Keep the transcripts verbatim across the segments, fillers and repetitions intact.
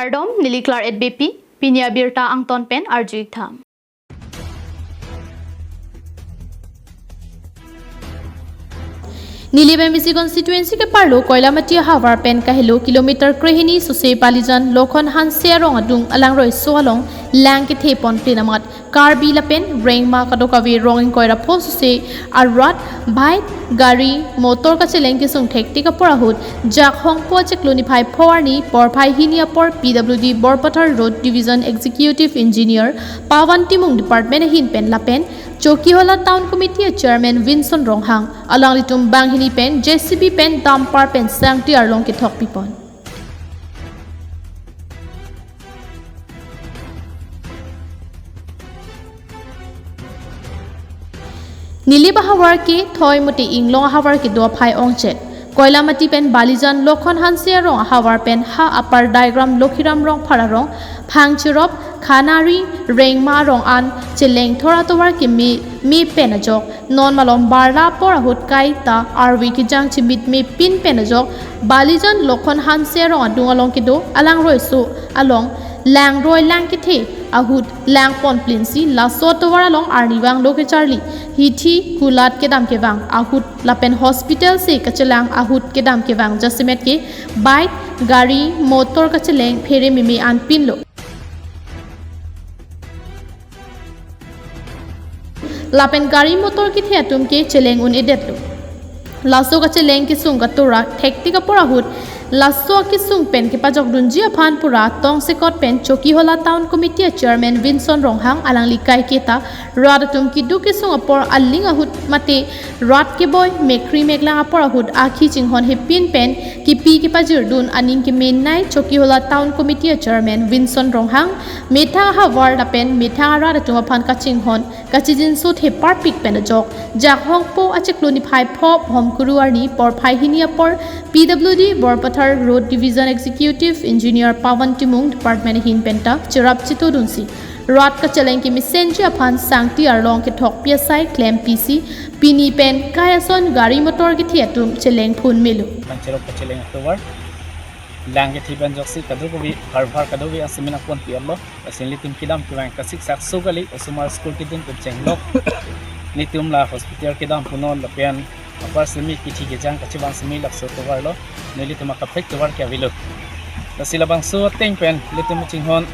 Kardom, neli Claret Beypi, pini abirta angton pen arju-ik tha. Nilip M A C constituency ke-arlo Koilamati ahavar pen kahelo kilometer krehini sose Balijan Lokhon Hanse arong adung alangroi so along lang kethe ponplin amat Karbi lapen Rengma kadokave rong ingkoi ra pho sose arat bike, gari, motor kacheleng kesung thektik apor ahut Jakhong po achiklo niphai pho arni porphai hini apor P W D Borpathar Road Division Executive Engineer Pawan Timung Department ahin pen lapen Chokihola Town Committee Chairman Vinson Ronghang alanglitum banghini pen J C B pen dumper pen sangti arlong kethok pipon. Nilip ahavar ke thoi mate inglong ahavar kedo aphai ongchot. Koilamati pen Balijan Lokhon Hanse arong ahavar pen ha Upper Daigram Lokhiram Rongphar arong Phangcherop Khanari Rengma arong an cheleng thor atovar keme me pen ajok non malom barla apor ahut kaita arve kejang chimit me pin pen ajok Balijan Lokhon Hanse arong adung along kedo alangroi so along langroi lang kethe ahut lang ponplin si laso atovar along arnivang lo kecharli hithi kulat kedam kevang ahut lapen hospital si kachelang ahut kedam kevang jasemet ke bike, gari, motor kacheleng phere meme an pinlo. Lapen gari motor kethe atum ke cheleng un-edetlo. Laso kacheleng kesung katura thektik apor ahut laso kesung pen kepajokdunji aphan pura tongsekot pen Chokihola Town Committee Chairman Vinson Ronghang alangli kaiketa rat atum keduk kesung apor aling ahut mate rat keboi mekhri meklang apor ahut akhi chinghon hepin pen kepi kepajirdun aning kemenei Chokihola Town Committee Chairman Vinson Ronghang methang ahavar lapen methang arat atum aphan kachinghon kachijinso theparpik pen ajok Jakhong po achiklo niphai pho Bhomkuru arni porphai hini apor P W D Borpathar Road Division Executive Engineer Pawan Timung Department ahin penta cherap chitodunsi rat kacheleng kemesenji aphan sangti arlong kethok pi asai klem pisi pini pen kai ason gari motor kethe atum cheleng phun melo. Phangcherop kacheleng atovar lang kethe pen ajoksi kadokave karbhar kadokave asai nangpon pi-etlo. Lasi nelitum kedam kevang kasiksak so kali, osomar school kedun pen chenglok. Nelitum la hospital kedam punon lapen apar semi kithi kejang kachevang semi laso atovar lo. Nelitum akaprek atovar ke avelo. Lasi labangso ateng pen nelitum chinghon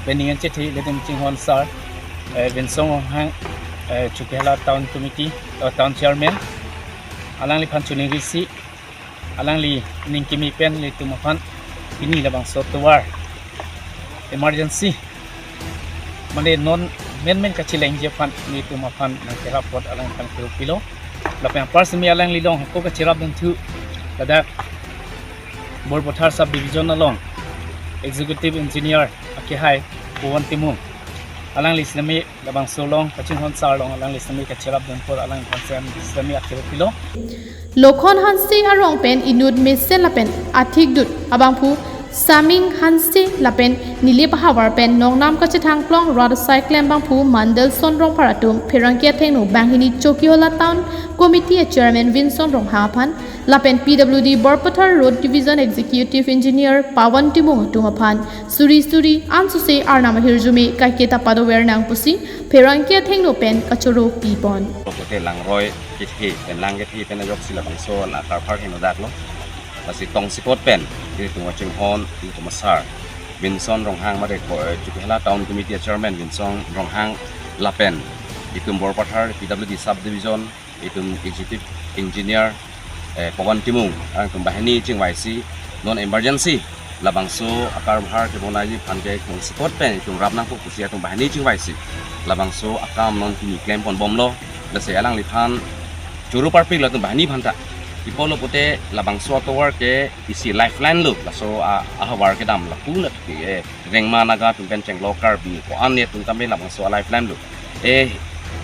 pen ningen chethe nelitum chinghon sir, eh, Vinson Ronghang, eh, Chokihola Town Committee, eh, Town Chairman. Alangliphan choningri si alangli ning kimi pen nelitum aphan pini labangso atovar emergency mane non menmen kachelengji aphan nelitum aphan nangkerap apot alangphan kerap pilo. Lapen apar semi alangli along hako kacherapdunthu ladak Borpathar Sub Division along Executive Engineer akehai Pawan Timung alangli semi labangso along kachinghon sir along alangli semi kacherapdun apor alangphan semi semi akhir pilo. Lokhon Hanse arong pen inut mesen lapen athikdut abangphu Saming Hanse lapen Nilip ahavar pen nongnam kachethang plong rat asai klem abangphu Mandelson Rongphar atum pherangke athengno banghini Chokihola Town Committee Chairman Vinson Ronghang aphan lapen P W D Borpathar Road Division Executive Engineer Pawan Timung atum aphan suri suri ansose arnam ahirjume kaiketa padover nang pusi pherangke athengno pen kachoro pipon. Lokote langroi kethe pen lang kethe pen ajoksi labangso la karbhar heno daklo. Lasi tongsekot pen nelitum kachinghon nelitum asar Vinson Ronghang mate ko, eh, Chokihola Town Committee Chairman Vinson Ronghang lapen itum Borpathar P W D Sub Division itum Executive Engineer, eh, Pawan Timung, alangtum banghini chingvaisi non emergency labangso akarbhar kebonaiji aphan ke tongsekot pen itum rap nangpo pusi atum banghini chingvaisi labangso akam non pini klem ponbomlo. Lasi alangliphan choro parpiklo atum banghini aphanta. Ipo lo pute labangso atovar ke isi lifeline lo, laso a, ahavar kedam lapu na ke, eh, Rengma Naga atum pen chenglok Karbi ko-an atum tame labangso a lifeline lo. Eh,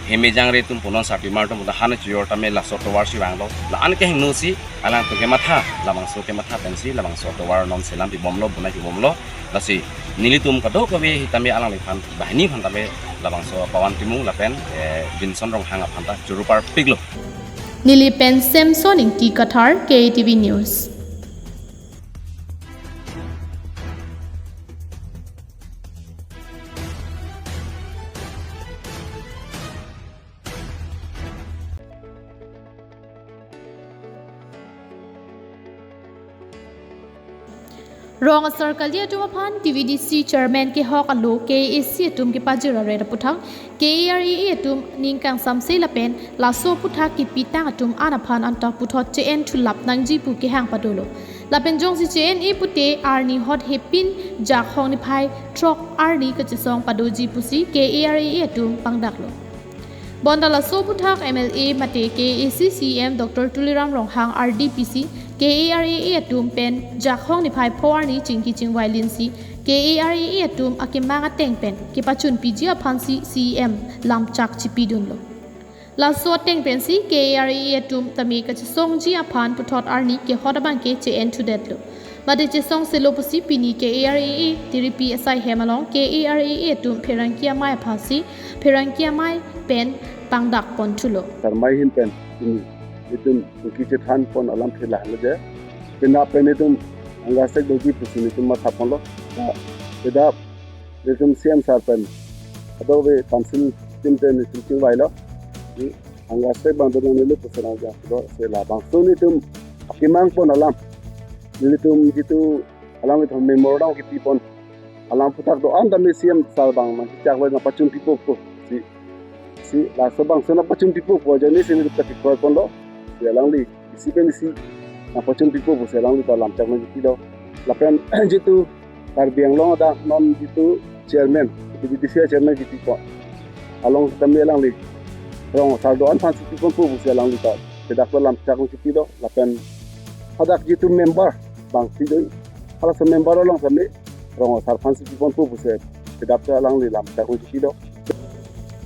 hemejang re atum punon sarpimar atum punon han chojor tame laso atovar si vanglo. La-an kehingno si alangtum kematha, labangso kematha pensi labangso atovar non selam pibomlo, bonai pibomlo. Lasi nelitum kadokave hitame alangliphan banghini aphan tame labangso Pawan Timung lapen, eh, Vinson Ronghang aphanta choro parpiklo. Nilip pen Samson Ingti Kathar, K A T V News. Rong asar kali atum aphan T V D C chairman kehok alo K A A C atum kepajir aret aputhak K A R A A atum ning kangsamse lapen laso aputhak kipitang atum an aphan anta puthot che-en thulap nangji pu kehang padolo. Lapen jongsi che-en-e pute arni hot hepin Jakhong niphai throk arni kachesong padoji pusi K A R A A atum pangdaklo. Bonta laso aputhak M L A mate K A A C C E M Doctor Tuliram Ronghang ardi pisi K A R A A atum pen Jakhong niphai pho arni chingki chingvai linsi K A R A A atum akemang ateng pen kepachunpiji aphansi C E M lamchak chipidunlo. Laso ateng pensi K A R A A atum tame kachesongji aphan puthot arni kehot abangke che-en thudetlo. Mate chesongselo pusi pini K A R A A tiripi asai hem along K A R A A atum pherangke amei aphansi pherangke amei pen pangdak pon thulo. Sarmai hin pen pini itum chingki chethan pon alamthe lahelo je. Penap pen itum hunger strike doji pusi itum matha ponlo. Ya, beda itum C E M sir pen ado ve council team pen itum chingvailo. Hunger strike abang dodun neli pusi nang ja do se labangso nelitum akemang pon alam. Nelitum jitu alanglitum memorandum kipi pon alam aputhak do-an tame C E M sir abang nangchak lo nangpachunpipo pusi. Si laso abangso nangpachunpipo pu ajoine si nelitum katikoi ponlo. Si alangli isi pen isi nangpachunpipo pusi alangli ta lamchak nangkipi do. Lapen jitu Karbi Anglong adang non jitu chairman, T V D C chairman kipi pon along tame alangli rong asar do-an aphansi piponpo pusi alangli ta bedak lo lamchak nangkipi do. Lapen hadak jitu member abangsi do, halaso member along tame rong asar aphansi piponpo pusi bedak lo alangli lamchak nangkipi do.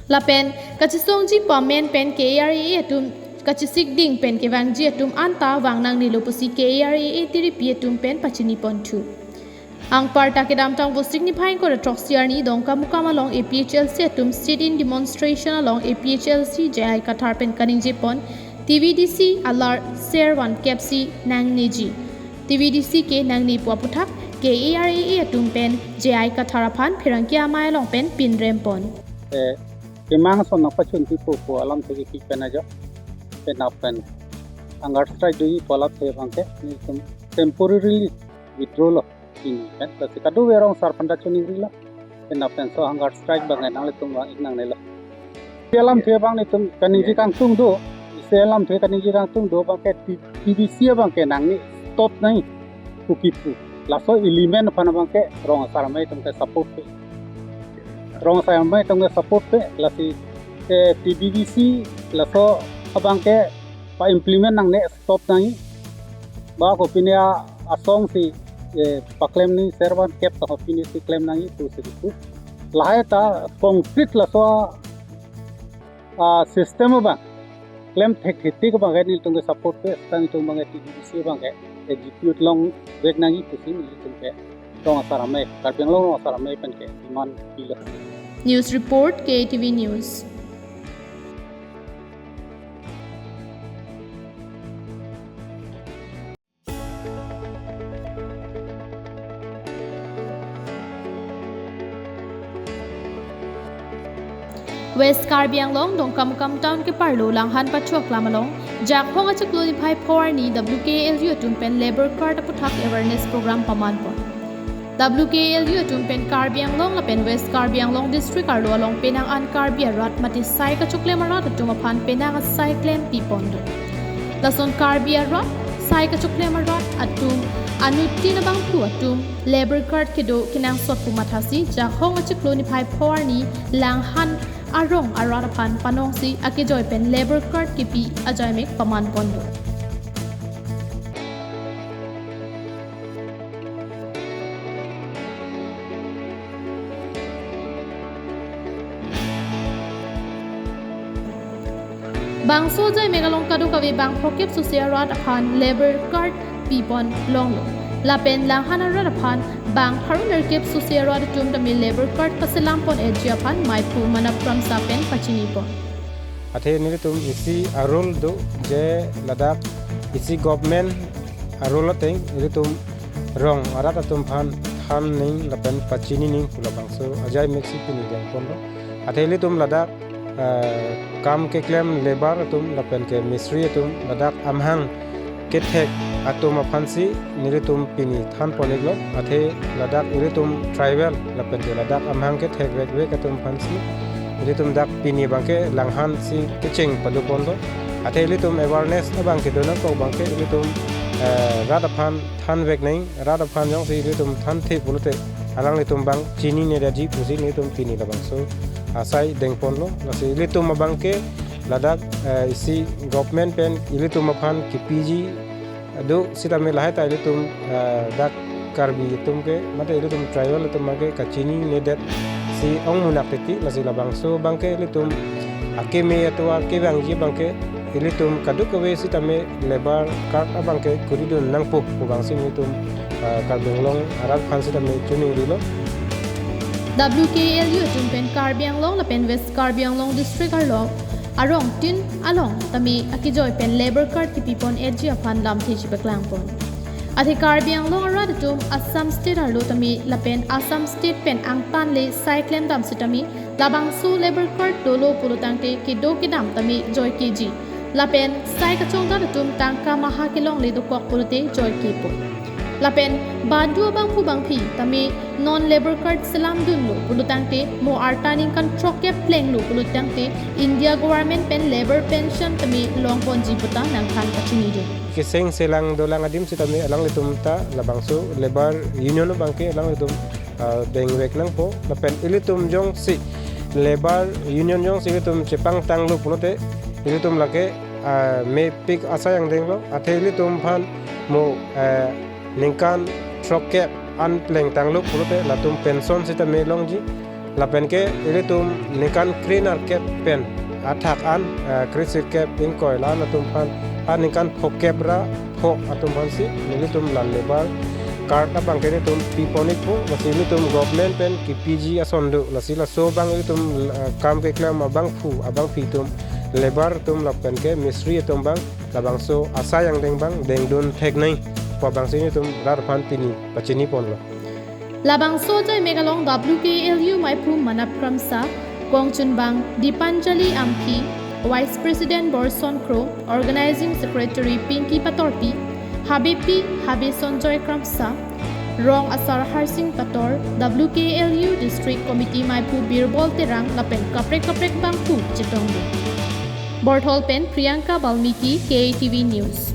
Lapen kachesongji pu amen pen K A R A A atum kachesik ding pen kevangji atum anta vang nangnelo pusi K A R A A tiripi atum pen pachini pon thu. Anparta kedamtang Vosik niphai ingkoi ra throksi arni Dongkamukam along A P H L C atum sit-in demonstration along A P H L C J I Kathar pen kaningje pon T V D C alar ser van kepsi nangneji. T V D C ke nangne pu aputhak K A R A A atum pen J I Kathar aphan pherangke amei along pen pinrem pon. Eh, kemang ason nangpachunpipo pu alamthe kipi pen ajo. Penap pen hunger strike doji pu alamthe abangke nelitum temporarily withdraw lo. Pini pen, lasi kadokave rong asar aphan ta choningrilo. Penap penso hunger strike abang nanglitum vang-ik nangnelo. Isi alamthe abang nelitum kaningje kangtung do. Isi alamthe kaningje kangtung do abangke T-, T V C abangke nangne stop nangji pu kipu. Laso element aphan abangke rong asar amei atum ke support pe. Rong asar amei atum ke support pe. Lasi, eh, T V D C laso abangke pa-implement nangne stop nangji. Ba kopine a-, asong si, eh, paklem nangji ser van kep ta kopine si klem nangji pusi kipu. Lahai ta concrete laso a, a, system abang klem thekthetik abangke nelitum ke support pe, seta nelitum abangke T V D C abangke execute longvek nangji pusi nelitum ke rong asar amei, Karbi Anglong rong asar amei pen ke demand pilo. News report, K A T V News. West Karbi Anglong, Dongkamukam town keparlo Langhan Pachuaklam along Jakhong achiklo niphai pho arni W K L U atum pen labour card aputhak awareness program paman pon. W K L U atum pen Karbi Anglong lapen West Karbi Anglong district arlo along penang an Karbi arat mate sai kachoklem arat atum aphan penang asai klempi pon do. Lason Karbi arat sai kachoklem arat atum anuttin abangphu atum labour card kedo kenangsot pu mathasi Jakhong achiklo niphai pho arni Langhan arong arat aphan panongsi akejoi pen labour card kipi ajaimek paman pon do. Bangso ajaimek along kadokave bang phokep sose arat aphan labour card pipon longlo. Lapen Langhan arat aphan bang pharo nerkep sose arat atum tame labour card paselam pon-etji aphan maiphu Manap Kramsa pen pachini pon. Athe nelitum isi arule do je ladak isi government arule ateng nelitum rong arat atum aphan than ning lapen pachini ning pu labangso ajaimek si pini deng ponlo. Athe nelitum ladak, eh, kam keklem labour atum lapen ke mistri atum ladak amahang kethek atum aphansi nelitum pini thanpon-iklo, athe ladak ilitum tribal lapen ke ladak amahang kethek vekvek atum aphansi nelitum dak pini abangke langhan si kecheng paluponlo. Athe ilitum awareness abangke donangkok abangke ilitum, eh, rat aphan thanvek nang, rat aphan jongsi ilitum thanthe pulote alanglitum abang chininedetji pusi nelitum pini labangso asai dengponlo. Lasi ilitum abangke ladak, eh, isi government pen ilitum aphan kipiji do sitame lahai ta ilitum, eh, dak Karbi atum ke, mate ilitum tribal atum abangke kachininedet si ongmunak titi, lasi labangso abangke ilitum akeme atovar kevangji abangke ilitum kadokave sitame labour card abangke kuridun nangpo pu abangsi nelitum, eh, Karbi Anglong arat aphan sitame choningrilo. W K L U atum pen Karbi Anglong lapen West Karbi Anglong district arlo arongtin along tame akejoi pen labour card kipipon-etji aphan lamtheji paklangpon. Athe Karbi Anglong arat atum Assam state arlo tame lapen Assam state pen angtan le sai klemdam sitame labangso labour card dolo pulo tangte kedo kedam tame joikeji. Lapen sai kachongdat atum tangka maha kelongle dokok pulote joikepo. Lapen badu abangphu bangphi tame non labour card selamdunlo pulo tangte mo arta ningkan throkkep plenglo pulo tangte India government pen labour pension tame longponji puta nangthan kachinidun. Keseng selang dolang adim sitame alanglitum ta labangso labour union abangke alanglitum, ah, dengvek nangpo. Lapen ilitum jongsi labour union jongsi ilitum chepangtanglo pulote ilitum lake, ah, mepik asai angdenglo. Athe ilitum aphan mo, eh, ningkan throkkep an plengtanglo pulote latum pension sitame longji. Lapen ke ilitum ningkan krenerkep pen athak an, eh, kresirkep ingkoi la-an atum aphan, ah, ningkan phokep ra pho atum aphansi nelitum la labour card abangke nelitum pipon-ikpo, lasi nelitum government pen kipiji ason do, lasi laso abang ilitum, eh, kam keklem abangphu abangphi atum, labour atum lapen ke mistri atum abang labangso asai angdeng abang dengdun thek nang pu abangsi nelitum rat aphan pini pachiniponlo. Labangso ajai mek along W K L U maiphu Manap Kramsa, kongchunbang Dipanjali Amphi, Vice President Borson Kro, Organizing Secretary Pinky Patorpi, Habepi Habe Sonjoy Kramsa, Rong Asar Harsing Pator, W K L U District Committee maiphu Birbol Terang lapen kaprek kaprek bangphu chetongdun. Borthol pen Priyanka Balmiki, K A T V News.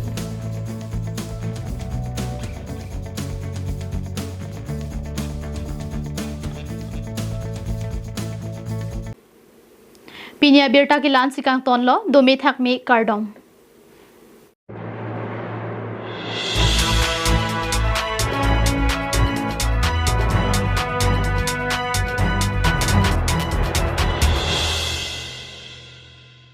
Pini abirta ke la-ansi kangtonlo, dome thakme, kardom.